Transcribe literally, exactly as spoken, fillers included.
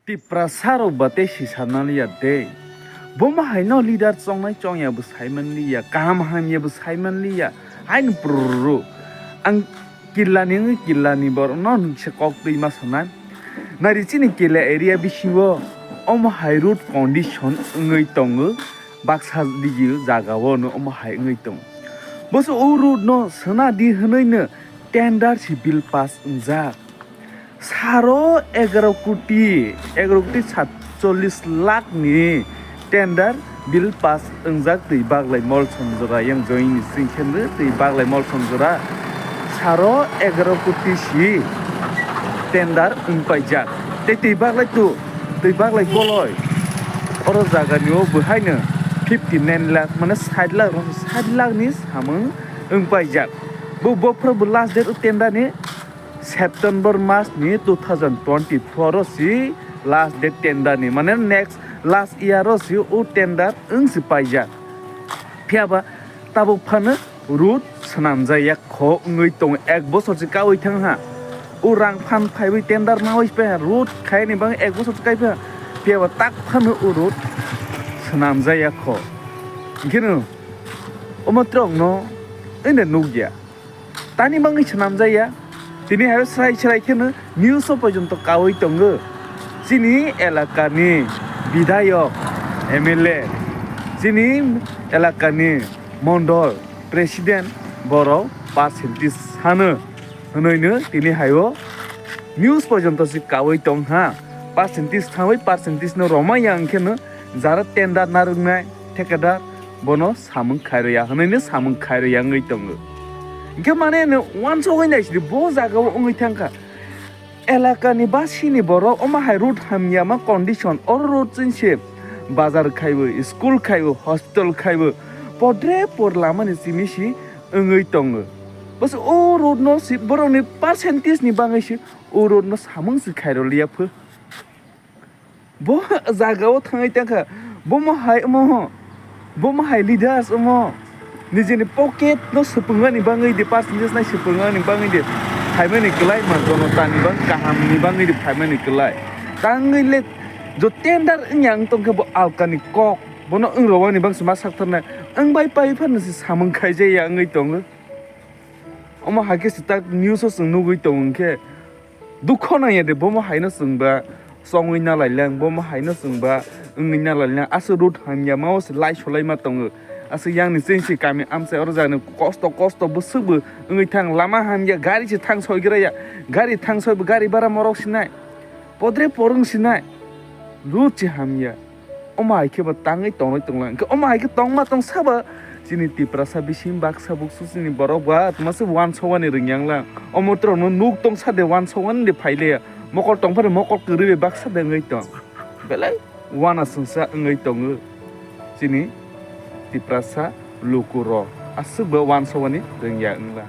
Tiprasa rok ba tei sisa naliya de. Bomo hai no leader chongnai chongya bo saiman liya, kaham hamya bo saiman liya. Haino prrrru. Ang killa ni wngwi killa ni borok no nwngse kok twi ma sanai. Nari chini killa area bisingo omo hai road condition wngwi tongo. Baksa digi jaga o no omo hai wngwi tongo. Boso o road no sona di hwnwi no tender si bill pass wngjak. Saro egaro koti, egaro koti satchollis lakh ni tender bill pass wngjak twi baglai Molsom jora yang join ni sing khe twi baglai Molsom jora saro egaro koti si tender wngpaijak. Tei twi baglai tu, twi baglai goloi oro jaga ni o bo haino fifty nine lakh mane sait lakh, sait lakh ni samung wngpaijak. Bo bophuru bo last date o tender ni September mas ni two thousand twenty-four o si last date tender ni, mane next last year o si o tender wng si paijak. Phiya ba tabuk phano road swnamjak ya kho wngwi tongo, ek bosor se kaui thang ha. O rang phan phaiwi tender naui paiha, road khaini bang ek bosor se kai paiha. Phiya ba tak phano o road swnamjak ya kho. Hinkhe no omo trok no ende nukya. Tani bangwi swnamjaya. Tini hai srai srai kheno news o pojonto kaui tongo. Chini elakani bidhayok, M L A, chini elakani mondol president borok percentage sano hwnwi no tini hai o news pojonto se kaui tong ha. Percentage thangwi percentage no romai ya hwnkhe no jara tender narwknai thekadar bono samung khairwya hwnwi no samung khairwya wngwi tongo. Hinkhe mane no uansugwi naisidi bo jaga o wngwi thangkha. Elakani basini borok omo hai road hamya ma condition, oro road chwngse bazar khaibo, school khaibo, hospital khaibo, podre por lamani simi si wngwi tongo. Bwswk o road no si borokni percentage ni bangwi si o road no samung si khairwliya pho. Bo jaga o thangwi tangkha, bomo hai omo, bomo hai leaders omo, nijini pocket no swpwngmani bangwi de, percentage nai swpwngmani bangwi de, phaimani kwlai ma jonotani bang kaham ni bangwi de phaimani kwlai. Tangwi le jo tender wngya wng tongkhe bo alkani kok, bono wng rwani bangsi ma saktharnai, wng bai pai phano se samung khaijaya wngwi tongo. Omo hai khe se tak news o chwng nugwi tongo hwnkhe, dukho nangya de, bomo haino chwngba chongwi nalailang, bomo haino chwngba wngwi nalailang, aswk road hamya ma o se lai solai ma tongo, aswk yang ni cheng se kami amchai oro jani kosto kosto bwswk bo wngwi thang, lama hamya, gari se thang soi gra ya, gari thang soi bo gari bara morok sinai, podre porwng sinai, road se hamya. Omo hai khe bo tangwi tongwi tonglang. Hwnkhe omo hai khe tongma tong sabo chini Tiprasa bising baksa buksu chini borok ba twma se uansugani rwngya wnglang. Omo borok no nuk tong sa de uansugani de phai le ya. Mokol tong phano mokol kwrwi bai baksa de wngwi tong. Belai uanasungsa wngwi tongo chini Tiprasa luku rok. Aswk bo uansugani rwngya wnglang.